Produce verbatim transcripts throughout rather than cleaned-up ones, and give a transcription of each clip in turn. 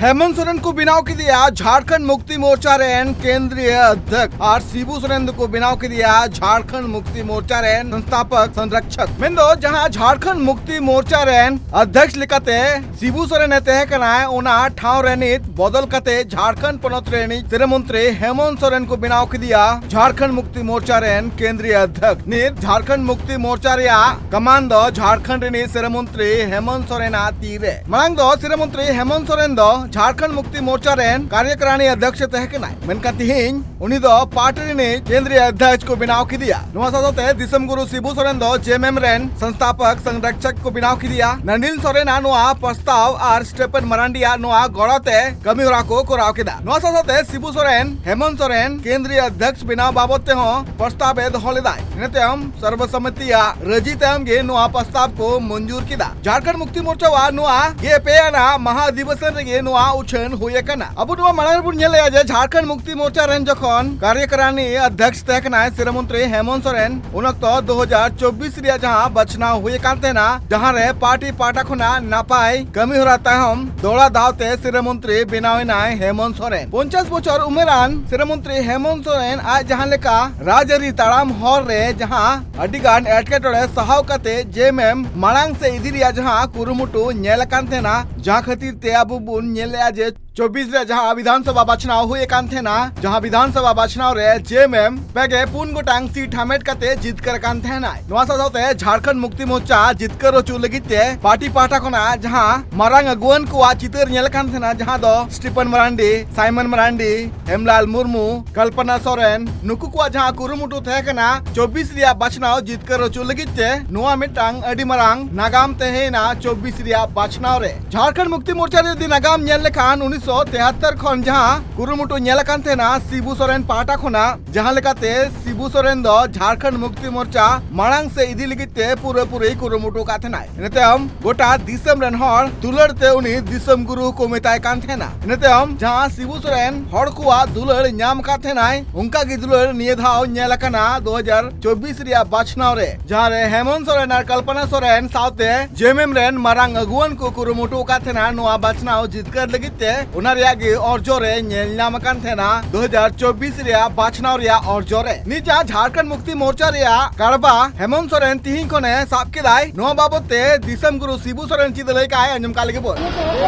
ᱦᱮᱢᱚᱱᱛ ᱥᱚᱨᱮᱱ ᱠᱚ ᱵᱮᱱᱟᱣ ᱠᱮᱫᱮᱭᱟ ᱡᱷᱟᱲᱠᱷᱚᱸᱰ ᱢᱩᱠᱛᱤ ᱢᱳᱨᱪᱟ ᱨᱮᱱ ᱠᱮᱱᱫᱨᱤᱭᱚ ᱚᱫᱷᱭᱚᱠᱥ ᱟᱨ ᱥᱤᱵᱩ ᱥᱚᱨᱮᱱ ᱫᱚᱠᱚ ᱵᱮᱱᱟᱣ ᱠᱮᱫᱮᱭᱟ ᱡᱷᱟᱲᱠᱷᱚᱸᱰ ᱢᱩᱠᱛᱤ ᱢᱳᱨᱪᱟ ᱨᱮᱱ ᱥᱚᱝᱥᱛᱷᱟᱯᱚᱠ ᱥᱚᱝᱨᱚᱠᱷᱚᱠ᱾ ᱢᱮᱱᱫᱚ ᱡᱟᱦᱟᱸ ᱡᱷᱟᱲᱠᱷᱚᱸᱰ ᱢᱩᱠᱛᱤ ᱢᱳᱨᱪᱟ ᱨᱮᱱ ᱚᱫᱷᱭᱚᱠᱥ ᱞᱮᱠᱟᱛᱮ ᱥᱤᱵᱩ ᱥᱚᱨᱮᱱ ᱮ ᱛᱟᱦᱮᱸ ᱠᱟᱱᱟᱭ, ᱚᱱᱟ ᱴᱷᱟᱶ ᱨᱮ ᱱᱤᱛ ᱵᱚᱫᱚᱞ ᱠᱟᱛᱮ ᱡᱷᱟᱲᱠᱷᱚᱸᱰ ᱯᱚᱱᱚᱛ ᱨᱮᱱᱤᱡ ᱥᱤᱨᱟᱹ ᱢᱚᱱᱛᱨᱤ ᱦᱮᱢᱚᱱᱛ ᱥᱚᱨᱮᱱ ᱠᱚ ᱵᱮᱱᱟᱣ ᱠᱮᱫᱮᱭᱟ ᱡᱷᱟᱲᱠᱷᱚᱸᱰ ᱢᱩᱠᱛᱤ ᱢᱳᱨᱪᱟ ᱨᱮᱱ ᱠᱮᱱᱫᱨᱤᱭᱚ ᱚᱫᱷᱭᱚᱠᱥ᱾ ᱱᱤᱛ ᱡᱷᱟᱲᱠᱷᱚᱸᱰ ᱢᱩᱠᱛᱤ ᱢᱳᱨᱪᱟ ᱨᱮᱭᱟᱜ ᱠᱟᱢᱟᱱ ᱫᱚ ᱡᱷᱟᱲᱠᱷᱚᱸᱰ ᱨᱤᱱᱤᱡ ᱥᱤᱨᱟᱹ ᱢᱚᱱᱛᱨᱤ ᱦᱮᱢᱚᱱᱛ ᱥᱚᱨᱮᱱᱟᱜ ᱛᱤ ᱨᱮ᱾ ᱢᱟᱲᱟᱝ ᱫᱚ ᱥᱤᱨᱟᱹ ᱢᱚᱱᱛᱨᱤ ᱦᱮᱢᱚᱱᱛ ᱥᱚᱨᱮᱱ ᱫᱚ ᱡᱷᱟᱲᱠᱷᱚᱸᱰ ᱢᱩᱠᱛᱤ ᱢᱳᱨᱪᱟ ᱨᱮᱱ ᱠᱟᱨᱭᱚᱠᱟᱨᱟᱱᱤ ᱚᱫᱷᱭᱚᱠᱥ ᱮ ᱛᱟᱦᱮᱸ ᱠᱟᱱᱟᱭ, ᱢᱮᱱᱠᱷᱟᱱ ᱛᱤᱦᱤᱧ ᱩᱱᱤ ᱫᱚ ᱯᱟᱨᱴᱤ ᱨᱤᱱᱤᱡ ᱠᱮᱱᱫᱨᱤᱭᱚ ᱚᱫᱷᱭᱚᱠᱥ ᱠᱚ ᱵᱮᱱᱟᱣ ᱠᱮᱫᱮᱭᱟ᱾ ᱱᱚᱣᱟ ᱥᱟᱶ ᱥᱟᱶᱛᱮ ᱫᱤᱥᱚᱢ ᱜᱩᱨᱩ ᱥᱤᱵᱩ ᱥᱚᱨᱮᱱ ᱫᱚ ᱡᱮ ᱮᱢ ᱮᱢ ᱨᱮᱱ ᱥᱚᱝᱥᱛᱷᱟᱯᱚᱠ ᱥᱚᱝᱨᱚᱠᱷᱚᱠ ᱠᱚ ᱵᱮᱱᱟᱣ ᱠᱮᱫᱮᱭᱟ᱾ ᱱᱟᱱᱤᱞ ᱥᱚᱨᱮᱱᱟᱜ ᱱᱚᱣᱟ ᱯᱨᱚᱥᱛᱟᱵ ᱟᱨ ᱥᱴᱤᱯᱷᱮᱱ ᱢᱟᱨᱟᱱᱰᱤᱭᱟᱜ ᱱᱚᱣᱟ ᱜᱚᱲᱚ ᱛᱮ ᱠᱟᱹᱢᱤ ᱦᱚᱨᱟ ᱠᱚ ᱠᱚᱨᱟᱣ ᱠᱮᱫᱟ᱾ ᱱᱚᱣᱟ ᱥᱟᱶ ᱥᱟᱶᱛᱮ ᱥᱤᱵᱩ ᱥᱚᱨᱮᱱ ᱦᱮᱢᱚᱱᱛ ᱥᱚᱨᱮᱱ ᱠᱮᱱᱫᱨᱤᱭᱚ ᱚᱫᱷᱭᱚᱠᱥ ᱵᱮᱱᱟᱣ ᱵᱟᱵᱚᱫ ᱛᱮᱦᱚᱸ ᱯᱨᱚᱥᱛᱟᱵ ᱮ ᱫᱚᱦᱚ ᱞᱮᱫᱟᱭ᱾ ᱤᱱᱟᱹ ᱛᱟᱭᱚᱢ ᱥᱚᱨᱵᱚᱥᱚᱢᱢᱚᱛᱤᱭᱟᱜ ᱨᱟᱹᱡᱤ ᱛᱟᱭᱚᱢ ᱜᱮ ᱱᱚᱣᱟ ᱯᱨᱚᱥᱛᱟᱵ ᱠᱚ ᱢᱚᱧᱡᱩᱨ ᱠᱮᱫᱟ᱾ ᱡᱷᱟᱲᱠᱷᱚᱸᱰ ᱢᱩᱠᱛᱤ ᱢᱳᱨᱪᱟ ᱣᱟᱜ ᱱᱚᱣᱟ ᱜᱮ ᱯᱮ ᱟᱱᱟᱜ ᱢᱟᱦᱟ ᱚᱫᱷᱤᱵᱮᱥᱚᱱ ᱨᱮᱜᱮ ᱱᱚᱣᱟ ᱩᱪᱷᱟᱹᱱ ᱦᱩᱭ ᱟᱠᱟᱱᱟ᱾ ᱟᱵᱚ ᱱᱚᱣᱟ ᱢᱟᱲᱟᱝ ᱨᱮᱵᱚᱱ ᱧᱮᱞ ᱞᱮᱜᱼᱟ ᱡᱮ ᱡᱷᱟᱲᱠᱷᱚᱸᱰ ᱢᱩᱠᱛᱤ ᱢᱳᱨᱪᱟ ᱨᱮᱱ ᱡᱚᱠᱷᱚᱱ ᱠᱟᱨᱭᱚᱠᱟᱨᱟᱱᱤ ᱚᱫᱷᱭᱚᱠᱥ ᱛᱟᱦᱮᱸ ᱠᱟᱱᱟᱭ ᱥᱤᱨᱟᱹ ᱢᱚᱱᱛᱨᱤ ᱦᱮᱢᱚᱱᱛ ᱥᱚᱨᱮᱱ, ᱩᱱ ᱚᱠᱛᱚ ᱫᱩ ᱦᱟᱡᱟᱨ ᱪᱚᱵᱵᱤᱥ ᱨᱮᱭᱟᱜ ᱡᱟᱦᱟᱸ ᱵᱟᱪᱷᱱᱟᱣ ᱦᱩᱭ ᱟᱠᱟᱱ ᱛᱟᱦᱮᱱᱟ, ᱡᱟᱦᱟᱸ ᱨᱮ ᱯᱟᱨᱴᱤ ᱯᱟᱦᱴᱟ ᱠᱷᱚᱱᱟᱜ ᱱᱟᱯᱟᱭ ᱠᱟᱹᱢᱤ ᱦᱚᱨᱟ ᱛᱟᱭᱚᱢ ᱫᱚᱦᱲᱟ ᱫᱟᱣ ᱛᱮ ᱥᱤᱨᱟᱹ ᱢᱚᱱᱛᱨᱤ ᱵᱮᱱᱟᱣ ᱮᱱᱟᱭ ᱦᱮᱢᱚᱱᱛ ᱥᱚᱨᱮᱱ᱾ ᱯᱚᱧᱪᱟᱥ ᱵᱚᱪᱷᱚᱨ ᱩᱢᱮᱨᱟᱱ ᱥᱤᱨᱟᱹ ᱢᱚᱱᱛᱨᱤ ᱦᱮᱢᱚᱱᱛ ᱥᱚᱨᱮᱱ ᱟᱡ ᱡᱟᱦᱟᱸ ᱞᱮᱠᱟ ᱨᱟᱡᱽᱟᱹᱨᱤ ᱛᱟᱲᱟᱢ ᱦᱚᱨ ᱨᱮ ᱡᱟᱦᱟᱸ ᱟᱹᱰᱤ ᱜᱟᱱ ᱮᱴᱠᱮᱴᱚᱬᱮ ᱥᱟᱦᱟᱣ ᱠᱟᱛᱮ ᱡᱮ ᱮᱢ ᱮᱢ ᱢᱟᱲᱟᱝ ᱥᱮ ᱤᱫᱤ ᱨᱮᱭᱟᱜ ᱡᱟᱦᱟᱸ ᱠᱩᱨᱩᱢᱩᱴᱩ ᱧᱮᱞ ᱟᱠᱟᱱ ᱛᱟᱦᱮᱱᱟ, ᱡᱟᱦᱟᱸ ᱠᱷᱟᱹᱛᱤᱨ ᱛᱮ ᱟᱵᱚ ᱵᱚᱱ ᱧᱮᱞ ᱞᱮᱜᱼᱟ ᱡᱮ ᱪᱚᱵᱵᱤᱥ ᱨᱮ ᱡᱟᱦᱟᱸ ᱵᱤᱫᱷᱟᱱ ᱥᱚᱵᱷᱟ ᱵᱟᱪᱷᱱᱟᱣ ᱦᱩᱭ ᱟᱠᱟᱱ ᱛᱟᱦᱮᱱᱟ, ᱡᱟᱦᱟᱸ ᱵᱤᱫᱷᱟᱱ ᱥᱚᱵᱷᱟ ᱵᱟᱪᱷᱱᱟᱣ ᱨᱮ ᱡᱮ ᱮᱢ ᱮᱢ ᱯᱮ ᱜᱮ ᱯᱩᱱ ᱜᱚᱴᱟᱝ ᱥᱤᱴ ᱦᱟᱢᱮᱴ ᱠᱟᱛᱮ ᱡᱤᱛᱠᱟᱹᱨ ᱟᱠᱟᱱ ᱛᱟᱦᱮᱱᱟᱭ᱾ ᱱᱚᱣᱟ ᱥᱟᱶ ᱥᱟᱶᱛᱮ ᱡᱷᱟᱲᱠᱷᱚᱸᱰ ᱢᱩᱠᱛᱤ ᱢᱳᱨᱪᱟ ᱡᱤᱛᱠᱟᱹᱨ ᱦᱚᱪᱚ ᱞᱟᱹᱜᱤᱫ ᱛᱮ ᱯᱟᱨᱴᱤ ᱯᱟᱦᱴᱟ ᱠᱷᱚᱱᱟᱜ ᱡᱟᱦᱟᱸ ᱢᱟᱨᱟᱝ ᱟᱹᱜᱩᱣᱟᱹᱱ ᱠᱚᱣᱟᱜ ᱪᱤᱛᱟᱹᱨ ᱧᱮᱞ ᱟᱠᱟᱱ ᱛᱟᱦᱮᱱᱟ, ᱡᱟᱦᱟᱸ ᱫᱚ ᱥᱴᱤᱯᱷᱮᱱ ᱢᱟᱨᱟᱱᱰᱤ, ᱥᱟᱭᱢᱚᱱ ᱢᱟᱨᱟᱱᱰᱤ, ᱦᱮᱢᱞᱟᱞ ᱢᱩᱨᱢᱩ, ᱠᱚᱞᱯᱚᱱᱟ ᱥᱚᱨᱮᱱ, ᱱᱩᱠᱩ ᱠᱚᱣᱟᱜ ᱡᱟᱦᱟᱸ ᱠᱩᱨᱩᱢᱩᱴᱩ ᱛᱟᱦᱮᱸ ᱠᱟᱱᱟ ᱪᱚᱵᱵᱤᱥ ᱨᱮᱭᱟᱜ ᱵᱟᱪᱷᱱᱟᱣ ᱡᱤᱛᱠᱟᱹᱨ ᱦᱚᱪᱚ ᱞᱟᱹᱜᱤᱫ ᱛᱮ, ᱱᱚᱣᱟ ᱢᱤᱫᱴᱟᱝ ᱟᱹᱰᱤ ᱢᱟᱨᱟᱝ ᱱᱟᱜᱟᱢ ᱛᱟᱦᱮᱸᱭᱮᱱᱟ ᱪᱚᱵᱵᱤᱥ ᱨᱮᱭᱟᱜ ᱵᱟᱪᱷᱱᱟᱣ ᱨᱮ᱾ ᱡᱷᱟᱲᱠᱷᱚᱸᱰ ᱢᱩᱠᱛᱤ ᱢᱳᱨᱪᱟ ᱨᱮ ᱡᱩᱫᱤ ᱱᱟᱜᱟᱢ ᱧᱮᱞ ᱞᱮᱠᱷᱟᱱ, ᱩᱱᱤᱥ ᱥᱚ ᱛᱮᱦᱟᱛᱛᱚᱨ ᱠᱷᱚᱱ ᱡᱟᱦᱟᱸ ᱠᱩᱨᱩᱢᱩᱴᱩ ᱧᱮᱞ ᱟᱠᱟᱱ ᱛᱟᱦᱮᱱᱟ ᱥᱤᱵᱩ ᱥᱚᱨᱮᱱ ᱯᱟᱦᱴᱟ ᱠᱷᱚᱱᱟᱜ, ᱡᱟᱦᱟᱸ ᱞᱮᱠᱟᱛᱮ ᱥᱤᱵᱩ ᱥᱚᱨᱮᱱ ᱫᱚ ᱡᱷᱟᱲᱠᱷᱚᱸᱰ ᱢᱩᱠᱛᱤ ᱢᱳᱨᱪᱟ ᱢᱟᱲᱟᱝ ᱥᱮᱫ ᱤᱫᱤ ᱞᱟᱹᱜᱤᱫ ᱛᱮ ᱯᱩᱨᱟᱹᱯᱩᱨᱤ ᱠᱩᱨᱩᱢᱩᱴᱩ ᱟᱠᱟᱫ ᱛᱟᱦᱮᱱᱟᱭ᱾ ᱤᱱᱟᱹ ᱛᱟᱭᱚᱢ ᱜᱚᱴᱟ ᱫᱤᱥᱚᱢ ᱨᱮᱱ ᱦᱚᱲ ᱫᱩᱞᱟᱹᱲ ᱛᱮ ᱩᱱᱤ ᱫᱤᱥᱚᱢ ᱜᱩᱨᱩ ᱠᱚ ᱢᱮᱛᱟᱭ ᱠᱟᱱ ᱛᱟᱦᱮᱱᱟ᱾ ᱤᱱᱟᱹ ᱛᱟᱭᱚᱢ ᱡᱟᱦᱟᱸ ᱥᱤᱵᱩ ᱥᱚᱨᱮᱱ ᱦᱚᱲ ᱠᱚᱣᱟᱜ ᱫᱩᱞᱟᱹᱲ ᱧᱟᱢ ᱟᱠᱟᱫ ᱛᱟᱦᱮᱱᱟᱭ, ᱚᱱᱠᱟ ᱜᱮ ᱫᱩᱞᱟᱹᱲ ᱱᱤᱭᱟᱹ ᱫᱷᱟᱣ ᱧᱮᱞ ᱟᱠᱟᱱᱟ ᱫᱩ ᱦᱟᱡᱟᱨ ᱪᱚᱵᱵᱤᱥ ᱨᱮᱭᱟᱜ ᱵᱟᱪᱷᱱᱟᱣ ᱨᱮ, ᱡᱟᱦᱟᱸ ᱨᱮ ᱦᱮᱢᱚᱱᱛ ᱥᱚᱨᱮᱱ ᱟᱨ ᱠᱚᱞᱯᱚᱱᱟ ᱥᱚᱨᱮᱱ ᱥᱟᱶᱛᱮ ᱡᱮᱮᱢᱮᱢ ᱨᱮᱱ ᱢᱟᱨᱟᱝ ᱟᱹᱜᱩᱣᱟᱹᱱ ᱠᱚ ᱠᱩᱨᱩᱢᱩᱴᱩ ᱟᱠᱟᱫ ᱛᱟᱦᱮᱱᱟ ᱱᱚᱣᱟ ᱵᱟᱪᱷᱱᱟᱣ ᱡᱤᱛᱠᱟᱹᱨ ᱞᱟᱹᱜᱤᱫ ᱛᱮ᱾ ᱚᱱᱟ ᱨᱮᱭᱟᱜ ᱜᱮ ᱚᱨᱡᱚ ᱨᱮ ᱧᱮᱞ ᱧᱟᱢ ᱟᱠᱟᱱ ᱛᱟᱦᱮᱱᱟ ᱫᱩ ᱦᱟᱡᱟᱨ ᱪᱚᱵᱵᱤᱥ ᱨᱮᱭᱟᱜ ᱵᱟᱪᱷᱱᱟᱣ ᱨᱮᱭᱟᱜ ᱚᱨᱡᱚ ᱨᱮ᱾ ᱱᱤᱛ ᱡᱟᱦᱟᱸ ᱡᱷᱟᱲᱠᱷᱚᱸᱰ ᱢᱩᱠᱛᱤ ᱢᱳᱨᱪᱟ ᱨᱮᱭᱟᱜ ᱠᱟᱲᱵᱟ ᱦᱮᱢᱚᱱᱛ ᱥᱚᱨᱮᱱ ᱛᱤᱦᱤᱧ ᱠᱷᱚᱱᱮ ᱥᱟᱵ ᱠᱮᱫᱟᱭ, ᱱᱚᱣᱟ ᱵᱟᱵᱚᱛ ᱛᱮ ᱫᱤᱥᱚᱢ ᱜᱩᱨᱩ ᱥᱤᱵᱩ ᱥᱚᱨᱮᱱ ᱪᱮᱫ ᱮ ᱞᱟᱹᱭ ᱠᱟᱜᱼᱟᱭ, ᱟᱸᱡᱚᱢ ᱠᱟᱜ ᱞᱮᱜᱮ ᱵᱚᱱ᱾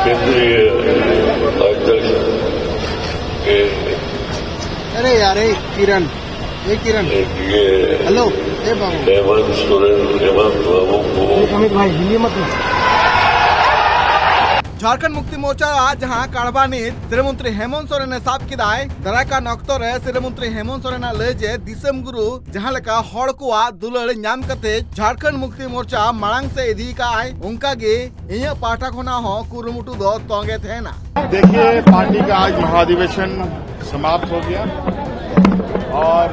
ᱠᱮᱱᱫᱨᱤᱭ ᱟᱫᱷᱭᱚᱠᱥ ᱠᱮ ᱟᱨᱮ ᱭᱟᱨ, ᱮ ᱠᱤᱨᱚᱱ, ᱮ ᱠᱤᱨᱚᱱ, ᱦᱮᱞᱳ, ᱮ ᱵᱟᱵᱩ᱾ ᱦᱮᱢᱚᱱᱛ ᱥᱚᱨᱮᱱ, ᱦᱮᱢᱚᱱᱛ ᱵᱟᱵᱩ ᱠᱚ ᱮ ᱚᱢᱤᱛ ᱵᱷᱟᱭ, ᱦᱤᱞᱤᱭᱮ ᱢᱚᱛ ᱱᱟ᱾ ᱡᱷᱟᱲᱠᱷᱚᱸᱰ ᱢᱩᱠᱛᱤ ᱢᱳᱨᱪᱟ ᱟᱜ ᱡᱟᱦᱟᱸ ᱠᱟᱲᱵᱟ ᱱᱤᱛ ᱥᱤᱨᱟᱹ ᱢᱚᱱᱛᱨᱤ ᱦᱮᱢᱚᱱᱛ ᱥᱚᱨᱮᱱ ᱮ ᱥᱟᱵ ᱠᱮᱫᱟᱭ, ᱫᱟᱨᱟᱭ ᱠᱟᱱ ᱚᱠᱛᱚ ᱨᱮ ᱥᱤᱨᱟᱹ ᱢᱚᱱᱛᱨᱤ ᱦᱮᱢᱚᱱᱛ ᱥᱚᱨᱮᱱᱟᱜ ᱞᱟᱹᱭ ᱡᱮ ᱫᱤᱥᱚᱢ ᱜᱩᱨᱩ ᱡᱟᱦᱟᱸ ᱞᱮᱠᱟ ᱦᱚᱲ ᱠᱚᱣᱟᱜ ᱫᱩᱞᱟᱹᱲ ᱧᱟᱢ ᱠᱟᱛᱮ ᱡᱷᱟᱲᱠᱷᱚᱸᱰ ᱢᱩᱠᱛᱤ ᱢᱳᱨᱪᱟ ᱢᱟᱲᱟᱝ ᱥᱮᱫ ᱤᱫᱤ ᱠᱟᱜᱼᱟᱭ, ᱚᱱᱠᱟ ᱜᱮ ᱤᱧᱟᱹᱜ ᱯᱟᱦᱴᱟ ᱠᱷᱚᱱᱟᱜ ᱦᱚᱸ ᱠᱩᱨᱩᱢᱩᱴᱩ ᱫᱚ ᱛᱚᱸᱜᱮ ᱛᱟᱦᱮᱱᱟ᱾ देखिए, पार्टी का आज महाधिवेशन समाप्त हो गया और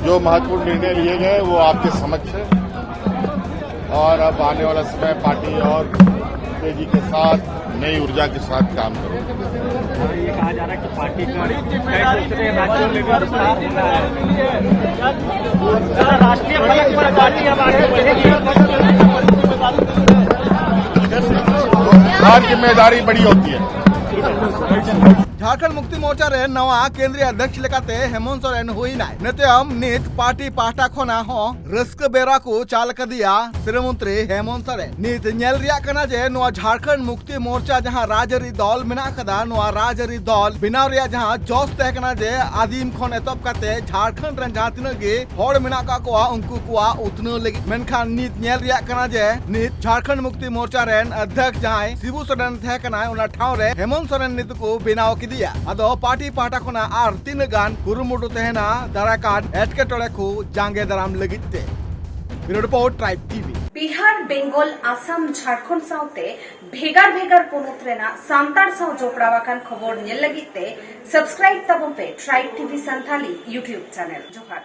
जो महत्वपूर्ण निर्णय लिए गए वो आपके समक्ष है और अब आने वाला समय पार्टी और तेजी के साथ नई ऊर्जा के साथ काम करेगी। ये कहा जा रहा है कि पार्टी का कई दूसरे राज्यों में भी विस्तार हो रहा है। राष्ट्रीय फलक पर पार्टी अब आगे बढ़ेगी। हर जिम्मेदारी बड़ी होती है। झारखंड मुक्ति मोर्चा रे नवा केंद्रीय अध्यक्ष लेकाते हेमंत सोरेन हुई नाय। ᱱᱤᱛ ᱯᱟᱨᱴᱤ ᱯᱟᱦᱴᱟ ᱠᱷᱚᱱᱟᱜ ᱦᱚᱸ ᱨᱟᱹᱥᱠᱟᱹ ᱵᱮᱨᱟ ᱠᱚ ᱪᱟᱞ ᱠᱟᱫᱮᱭᱟ ᱥᱤᱨᱟᱹ ᱢᱚᱱᱛᱨᱤ ᱦᱮᱢᱚᱱᱛ ᱥᱚᱨᱮᱱ᱾ ᱱᱤᱛ ᱧᱮᱞ ᱨᱮᱭᱟᱜ ᱠᱟᱱᱟ ᱡᱮ ᱱᱚᱣᱟ ᱡᱷᱟᱲᱠᱷᱚᱸᱰ ᱢᱩᱠᱛᱤ ᱢᱳᱨᱪᱟ ᱡᱟᱦᱟᱸ ᱨᱟᱡᱽᱟᱹᱨᱤ ᱫᱚᱞ ᱢᱮᱱᱟᱜ ᱟᱠᱟᱫᱟ, ᱱᱚᱣᱟ ᱨᱟᱡᱽᱟᱹᱨᱤ ᱫᱚᱞ ᱵᱮᱱᱟᱣ ᱨᱮᱭᱟᱜ ᱡᱟᱦᱟᱸ ᱡᱚᱥ ᱛᱟᱦᱮᱸ ᱠᱟᱱᱟ ᱡᱮ ᱟᱹᱫᱤᱢ ᱠᱷᱚᱱ ᱮᱛᱚᱦᱚᱵ ᱠᱟᱛᱮ ᱡᱷᱟᱲᱠᱷᱚᱸᱰ ᱨᱮᱱ ᱡᱟᱦᱟᱸ ᱛᱤᱱᱟᱹᱜ ᱜᱮ ᱦᱚᱲ ᱢᱮᱱᱟᱜ ᱠᱟᱜ ᱠᱚᱣᱟ ᱩᱱᱠᱩ ᱠᱚᱣᱟᱜ ᱩᱛᱱᱟᱹᱣ ᱞᱟᱹᱜᱤᱫ᱾ ᱢᱮᱱᱠᱷᱟᱱ ᱱᱤᱛ ᱧᱮᱞ ᱨᱮᱭᱟᱜ ᱠᱟᱱᱟ ᱡᱮ ᱱᱤᱛ ᱡᱷᱟᱲᱠᱷᱚᱸᱰ ᱢᱩᱠᱛᱤ ᱢᱳᱨᱪᱟ ᱨᱮᱱ ᱚᱫᱷᱭᱚᱠᱥ ᱡᱟᱦᱟᱸᱭ ᱥᱤᱵᱩ ᱥᱚᱨᱮᱱ ᱛᱟᱦᱮᱸ ᱠᱟᱱᱟᱭ, ᱚᱱᱟ ᱴᱷᱟᱶ ᱨᱮ ᱦᱮᱢᱚᱱᱛ ᱥᱚᱨᱮᱱ ᱱᱤᱛ ᱠᱚ ᱵᱮᱱᱟᱣ ᱠᱮᱫᱮᱭᱟ᱾ ᱟᱫᱚ ᱯᱟᱨᱴᱤ ᱯᱟᱦᱴᱟ ᱠᱷᱚᱱᱟᱜ ᱟᱨ ᱛᱤᱱᱟᱹᱜ ᱜᱟᱱ ᱠᱩᱨᱩᱢᱩᱴᱩ ᱛᱟᱦᱮᱱᱟ ᱫᱟᱨᱟᱭ ᱠᱟᱱ ᱮᱴᱠᱮᱴᱚᱬᱮ ᱠᱚ ᱡᱟᱸᱜᱮ ᱫᱟᱨᱟᱢ ᱞᱟᱹᱜᱤᱫ ᱛᱮ᱾ Bureau Report, Tribe T V. Bihar, Bengal, Assam, Jharkhand ᱥᱟᱶᱛᱮ ᱵᱷᱮᱜᱟᱨ ᱵᱷᱮᱜᱟᱨ ᱯᱚᱱᱚᱛ ᱨᱮᱱᱟᱜ ᱥᱟᱱᱛᱟᱲ ᱥᱟᱶ ᱡᱚᱯᱲᱟᱣ ᱟᱠᱟᱱ ᱠᱷᱚᱵᱚᱨ ᱧᱮᱞ ᱞᱟᱹᱜᱤᱫ ᱛᱮ subscribe ᱛᱟᱵᱚᱱ ᱯᱮ Tribe T V Santali YouTube channel. ᱡᱚᱦᱟᱨ᱾